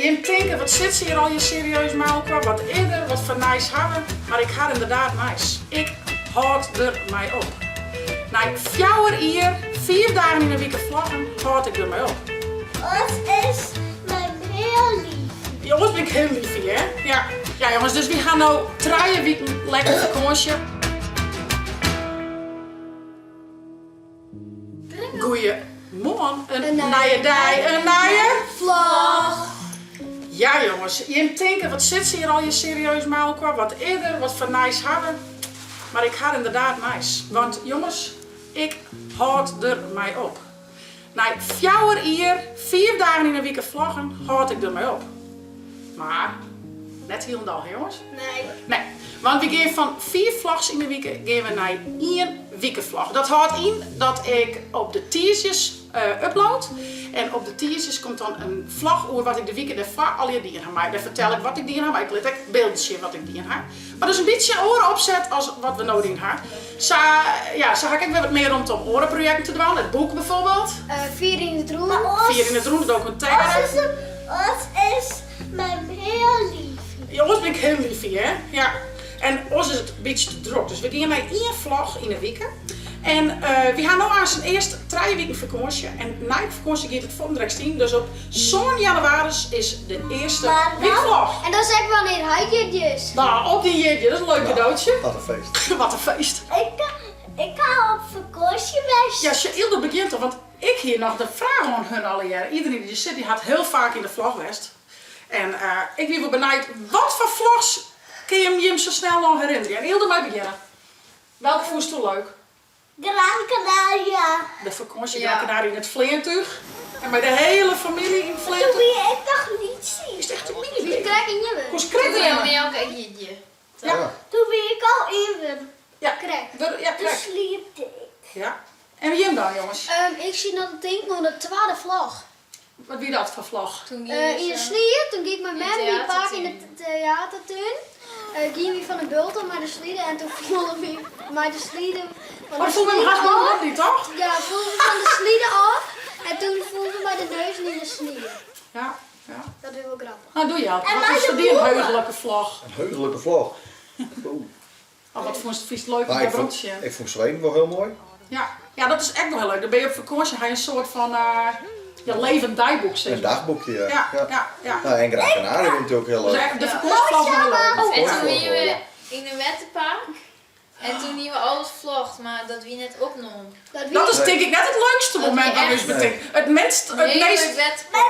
Jim tinke, wat sit se hjir allegear serieus mei elkoar, wat is der, wat foar nijs ha we? Mar ik ha ynderdaad nijs. Ik hâld der mei op. Nei fjouwer jier, fiif dagen yn 'e wike vloggen, hâld ik der mei op. Oars is mem hiel lief. Ja, oars bin ik hiel lief, hè? Ja. Ja, jonges, dus wy ha no trije wiken lekker fakânsje. Goeiemoarn, in nije dei, in nije vlog. Ja jonges, jim tinke wat sit se hjir allegear serieus mei elkoar, wat is der, wat foar nijs ha we? Mar ik ha ynderdaad nijs, want jonges, ik hâld der mei op. Nei fjouwer jier, fiif dagen yn 'e wike vloggen, hâld ik der mei op. Mar net hielendal, hè jonges? Nee. Nee, want we gean fan fiif vlogs yn 'e wike gean we nei ien wikevlog. Dat hâldt yn dat ik op de tiisdeis upload. En op de tiisdeis komt dan in vlog oer wat ik de wike dêrfoar allegear dien ha. Mei dêr fertel ik wat ik dien ha, mar ik lit ek bylden sjen wat ik dien ha. Mar dus in bytsje in oare opset as wat we no dien ha. Sa, ja, sa ha ik ek wer wat mear romte om oare projekten te dwaan. It boek bijvoorbeeld. Fier yn it rûn. Fier yn it rûn, de dokumintêre. Oars is mem hiel lief. Ja, oars bin ik hiel lief, hè. Ja. En oars is it in bytsje te drok. Dus we gean nei ien vlog yn 'e wike. En wy ha no aanst earst trije wiken fakânsje. En nei de fakânsje giet it fuortendrekst yn. Dus op sân jannewaris is de earste wykvlog. En dat is ek wannear hy jierdei is. Nou, op dyn jierdei, dat is in leuk kadootsje. Wat in feest. Wat in feest. Ik ha op fakânsje west. Ja, sjoch, Ylde begjint al, want ik hie noch de fraach oan hun allegearre. Iedereen dy't hjir sit, dy hat hiel faak yn de vlog west. En ik wie wol benijd, wat foar vlogs kinne jim jim sa snel noch herinnerje? En Ylde mei begjinne. Welke fûnsto leuk? Gran Canaria. De fakânsje Gran Canaria yn it fleantúch. En mei de hiele famylje yn it fleantúch. Toen wie ik noch lyts. Is echt in mini Wie krekt ien wurden. Koest krekt Toen wie ik ek jierdei. Ja. Toen wie ik al ien wurden. Ja, krekt. Ja, krekt. Toen sliepte ik. Ja. En jim dan, jonges? Ik siet noch te tinken oan de twadde vlog. Wat wie dat foar vlog? Yn de snie, toen gie ik mei mem en pake yn de teatertún. Giene wy fan de bult om mei de slide en toen foelen wy mei de slide fan de slide ôf. toch? Ja, foelen we fan de slide ôf en toen foelen we mei de neuzen yn de snie. Ja, ja. Dat wie wol grappich. Nou, doe Jelke, wat is foar dy in heugelike vlog? In heugelike vlog? Oeh. Of wat fûnst fynst leuk om werom te sjen? Ik fûn Sweden wol hiel moai. Ja, ja, dat is ek wol hiel leuk. Dan binne je op fakânsje, ha je in soart fan ja, levend deiboek sis mar. In dagboekje, ja. Ja, ja, ja. Nou, en Gran Canaria wie natuerlik hiel leuk. Dus de fakânsjevlog wol hiel leuk. En toen wiene we yn in wetterpark en toen hiene we alles vlogd, mar dat wie net opnommen. Dat is tink ik net it leukste momint dat we ús betinke. It minst, it meast.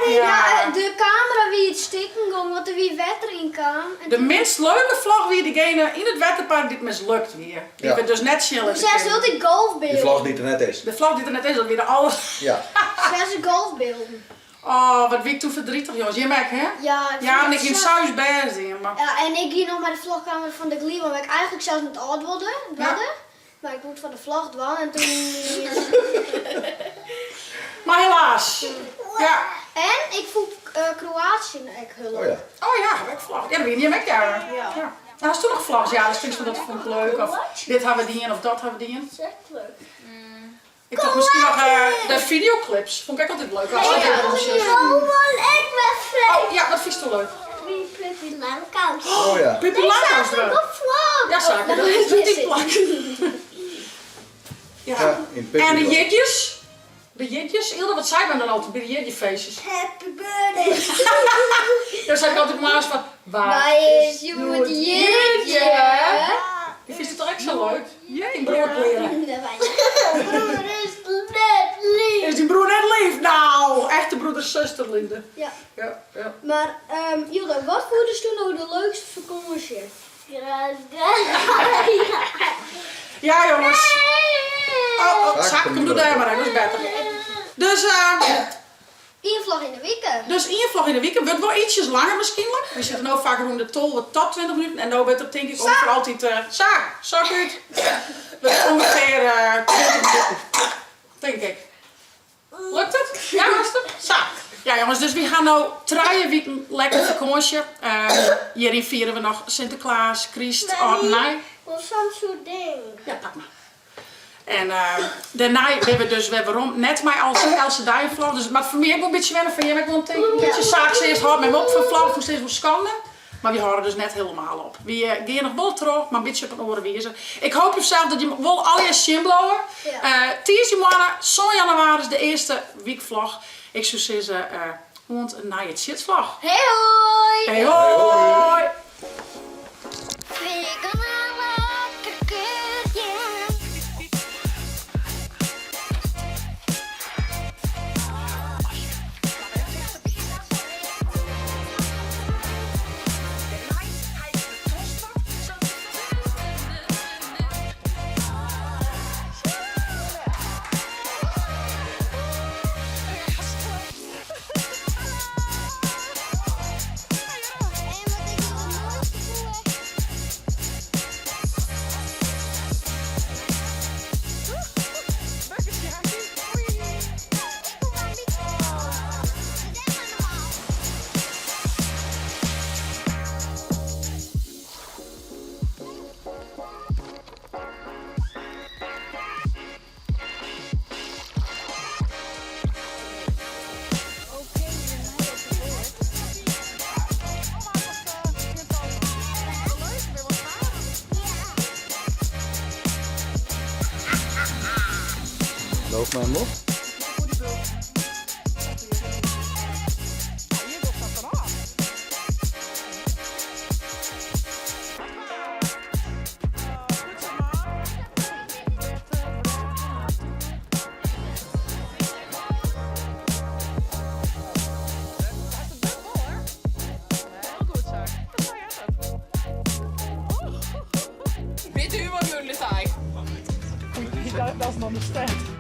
Ja, de kamera wie it stikken gong, want der wie wetter yn kaam. De minst leuke vlog wie degene yn it wetterpark dy't mislukt wie. Dy't we dus net sjen litte kinne. Sels altyd golfbylden. De vlog dy't der net is. De vlog dy't der net is, dat wie de aller. Ja. Sels de golfbylden. Oh, wat wie ik toen verdrietig, jongens. Jim ek, hè? Ja. Ja, en ik hie sa ús bêst dien, mar. Ja, en ik gie noch mei de vlogkamera fan de Glee, want ik eigentlik sels net âld wurde. Mar ik woe it foar de vlog dwaan en toen. Mar helaas. Ja. En ik fûn Kroatië ek hiel leuk. Oh ja. Oh ja, ha ik vlogd. Ja, dêr wiene jim ek, ja. Ja. Hasto noch vlogs? Ja, datst tinkst fan dat fûn ik leuk of dit ha we dien of dat ha we dien. Dat is echt leuk. Ik tocht miskien noch de fideoclips, fûn ik ek altyd leuk. Oh wol ik wer frege. Oh ja, wat fynsto leuk? Wie Pippi Langkous. Oh ja. Pippi Langkous Dêr op vlog. Ja, saken. Dat is dy plak. Ja. En de jierdeis? De jierdeis? Ylde, wat sei men dan altyd by de jierdeifeestjes? Happy birthday. Dan sei ik altyd moarns fan, Wa is hjoed jierdei? Dy fynst it toch ek sa leuk? Dyn broer kleare. Broer is net lief. Is dyn broer net lief? Nou, echte broeder-zusterliefde. Ja. Ja, ja. Mar Ylde, wat fûnest no de leukste fakânsje? Ja jonges. Oh, oh, Saak, kom doe dêr mar even, dat is better. Dus, Ien vlog yn de wike. Dus ien vlog yn de wike. Wurdt wol ietsjes langer miskien. We sitte no faak rûn de 12 tot 20 minuten en no wurdt it tink ik ûngefear altyd, sa, sok út. Wurdt ûngefear 20 minuten, tink ik. Lukt it? Ja, hast it? Sa. Ja jonges, dus wy ha no trije wiken lekker fakânsje. Hjiryn fiere we noch Sinteklaas, Kryst, âld en nij. Wol sa'n soart ding. Ja, pak mar. En dêrnei binne we dus wer werom, net mei eltse dei in vlog. Dus it moat foar my ek wol in bytsje wenne fan jim ek wol in tinken. In bytsje saak earst hâldt mem op fan vloggen, fûn steeds wol skande. Mar wy hâlde dus net helemaal op. Wy gean noch wol troch, mar in bytsje op in oare wize. Ik hoopje fansels dat jim wol allegear sjen bliuwe. Tiisdeimoarn, sân jannewaris, de earste wykvlog. Ik soe sizze, oant in nije tsjitvlog. Hey hoi! Hey hoi! Loopt mijn mop? He doesn't understand.